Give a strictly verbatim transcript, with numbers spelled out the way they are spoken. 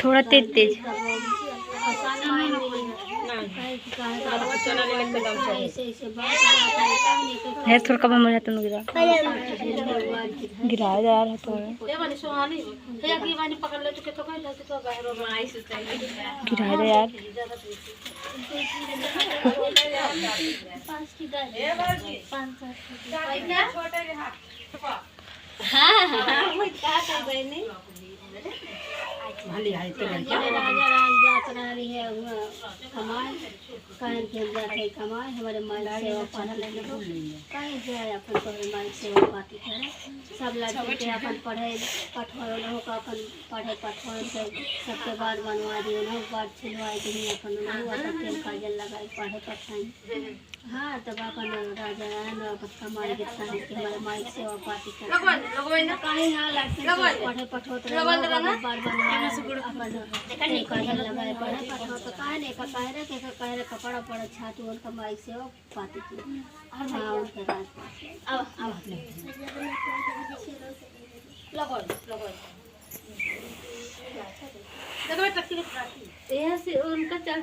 थोड़ा तेज तेज। है, थोड़ा कम हो जाता ना, गिरा। गिरा जा रहा थोड़ा। गिरा दे यार। हाँ, हाँ, हाँ, वही कहा था बहनी। भले आई तो लड़का। राजा राज जात रहा रही है, हुआ कमाए, काहे के हम जात है कमाए, हमारे माई के सेवा पाती करो। काहे जाए अपन तोहरे माई के सेवा पाती करे। सब लड़के के अपन पढ़े पठवाए, उन्हों का अपन पढ़े पठवाए के सबके बार बनवा दिए, उन्हों बार सिलवाए दिए, अपन उन्हों का तेल काजल लगाए पढ़े पठाए। हाँ, तब अपन राजा रहन, अपन कमाई के तान के हमारे माई के सेवा पाती करते हैं। कहीं हाँ, लड़के के पढ़े पठोत रहे, बार बार बनाए, अपन तेल काजल लगाए पढ़े पठोत, काहे नहीं का, काहे रे, के का, काहे रे, कपड़ा पड़ा छाती, उनका माई के सेवा पाती की। हाँ, उनके राज। अब, अब। लगो, लगो। देखो, टक्की के यहाँ से उनका चढ़